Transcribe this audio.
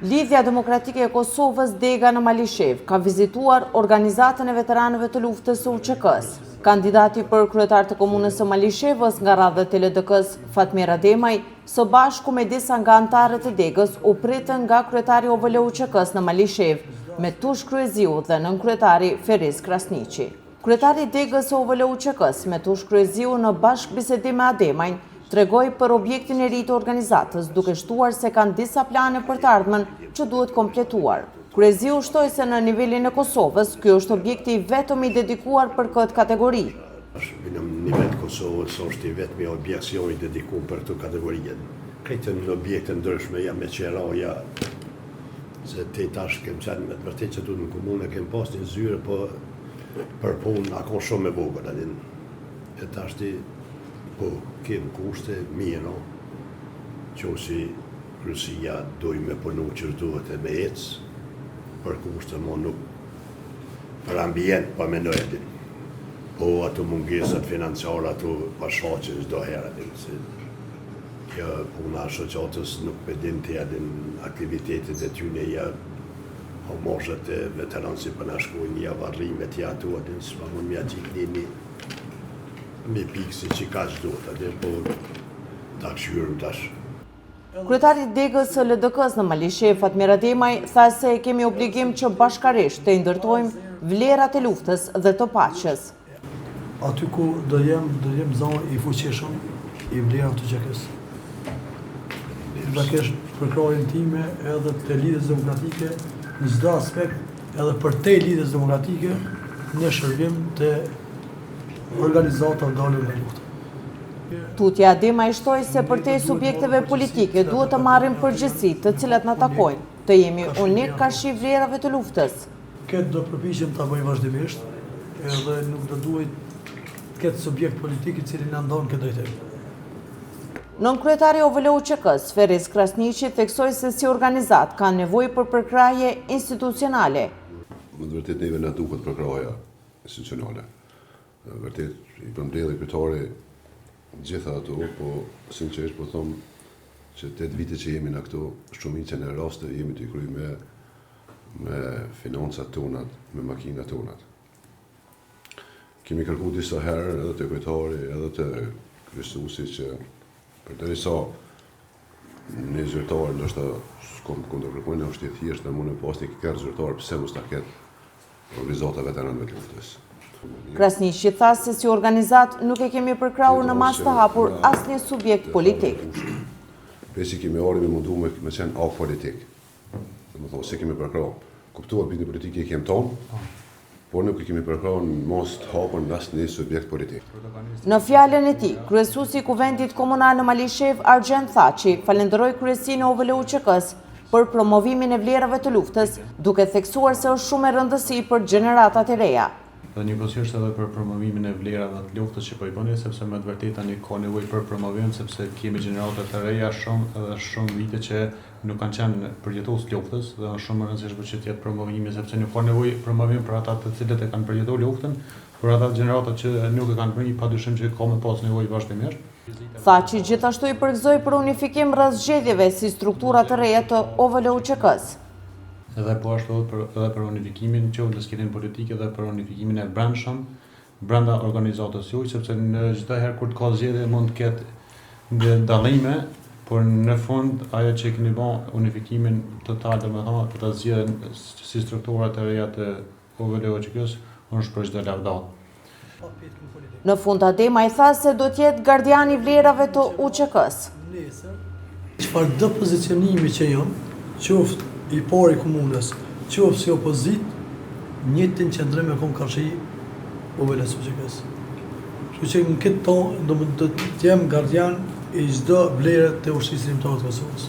Lidhja Demokratike e Kosovës dega në Malishevë ka vizituar organizatën e veteranëve të luftës së UÇK-së. Kandidati për kryetar të komunës së Malishevës nga radhët e LDK-së, Fatmir Ademaj, së bashku me disa nga anëtarët e degës u pritën nga kryetari i OVL-UÇK-së në Malishevë, Metush Kryeziu dhe nënkryetari Feriz Krasniqi. Kryetari i degës së OVL-UÇK-së, Metush Kryeziu në bashkëbisedim me Ademajn, tregoi për objektin e ri të organizatës, duke shtuar se kanë disa plane për të ardhmen që duhet kompletuar. Kryeziu shtoi se në nivelin e Kosovës, ky është objekti i vetëm i dedikuar për këtë kategori. Në nivel të Kosovës është i vetmi objekt si i dedikuar për këtë kategori. Krejt në objekte ndryshme, ja me qera, ja se te tash kem qenë me të vërtetë që tu në komunë kem pas një zyrë, po për punë a kon shumë e vogël, a din. E tash ti, po, kem kushte, mirë, no? Që si Rusia doj me punu që duhet e me ecë, për kushte mo nuk, për ambient, pa menoj e din. Po ato mungesat financiare, ato pa shfaqen çdo herë, a din, se kjo puna e shoqatës nuk pe din ti, a din aktivitetet e tyne ja homazhet e veteran si po na shkojnë, ja varrimet, ja ato, a din, s'pa mund m'ja gjitë një, një, një pikë si që kaq duhet, a din, po ta kqyrim tash. Kryetari i degës së LDK-së në Malishevë, Fatmir Ademaj, tha se kemi obligim që bashkarisht të ndërtojmë vlerat e luftës dhe të paqes. Aty ku do jem, do jem za i fuqishëm i vlerave të UÇK-së. Do ta kesh përkrahjen time edhe të Lidhjes Demokratike në çdo aspekt edhe përtej Lidhjes Demokratike në shërbim të organizatave dalë nga lufta. Tutje Ademaj shtoi se përtej subjekteve politike duhet të marrim përgjegjësi të cilat na takojnë, të jemi unik karshi vlerave të luftës. Këtë do përpiqem ta bëj vazhdimisht, edhe nuk do duhet të ketë subjekt politik i cili na ndon këtë drejtim. Nënkryetari i OVL-UÇK-së, Feriz Krasniqi, theksoi se si organizatë kanë nevojë për përkrahje institucionale. Me të vërtetë neve na duhet përkrahja institucionale. Vërtet i përmbledhi kryetari gjitha ato, po sinqerisht po them që 8 vite që jemi në këto, shumicën e rasteve jemi të kry me me financat tonat, me makinat tonat. Kemi kërku disa herë edhe të kryetari, edhe të kryesuesi që përderisa një zyrtar ndoshta s'kom kundër kërkujt, është i thjeshtë dhe mund të pas një kerr zyrtar, pse mos ta ketë organizata veteranëve të luftës. Krasniqi tha se si organizatë nuk e kemi përkrahur në masë të hapur asnjë subjekt politik. Prej si kemi ardhur me mundu me, me qenë apolitik. Do të thonë, se kemi përkrah. Kuptohet, bindje politike i kemi tonë, por nuk i kemi përkrah në masë të hapur në asnjë subjekt politik. Në fjalën e tij, kryesuesi i Kuvendit Komunal në Malishevë, Argjend Thaçi, falënderoi kryesinë e OVL-UÇK-së për promovimin e vlerave të luftës, duke theksuar se është shumë e rëndësi për gjeneratat e reja. Dhe njëkohësisht edhe për promovimin e vlerave të luftës që po i bëni, sepse me të vërtetë tani ka nevojë për promovim, sepse kemi gjenerata të reja shumë edhe shumë vite që nuk kanë qenë përjetues të luftës dhe është shumë e rëndësishme që të jetë promovimi sepse nuk ka nevojë promovim për ata të cilët e kanë përjetuar luftën, por ata gjeneratat që nuk e kanë bërë, padyshim që ka me pas nevojë vazhdimisht. Thaçi gjithashtu i përgëzoi për unifikim rreth zgjedhjeve si struktura të reja të OVL-UÇK-së. Edhe po ashtu edhe për, edhe për unifikimin qoftë në skenën politike dhe për unifikimin e brendshëm brenda organizatës juaj, sepse në çdo herë kur të ka zgjedhje mund të ketë dallime, por në fund ajo që keni bë unifikimin total, domethënë të të zgjedhin si strukturat e reja të OVL-UÇK-së, është për çdo lavdat. Në fund Ademaj tha se do të jetë gardian i vlerave të UÇK-së. Çfarëdo pozicionimi që jam, qoftë i pari i komunës, qoftë si opozitë, njëjtin qëndrim e kom karshi OVL-së UÇK-së. Kështu që në këtë to, do të jem gardian i çdo vlere të Ushtrisë Çlirimtare të Kosovës.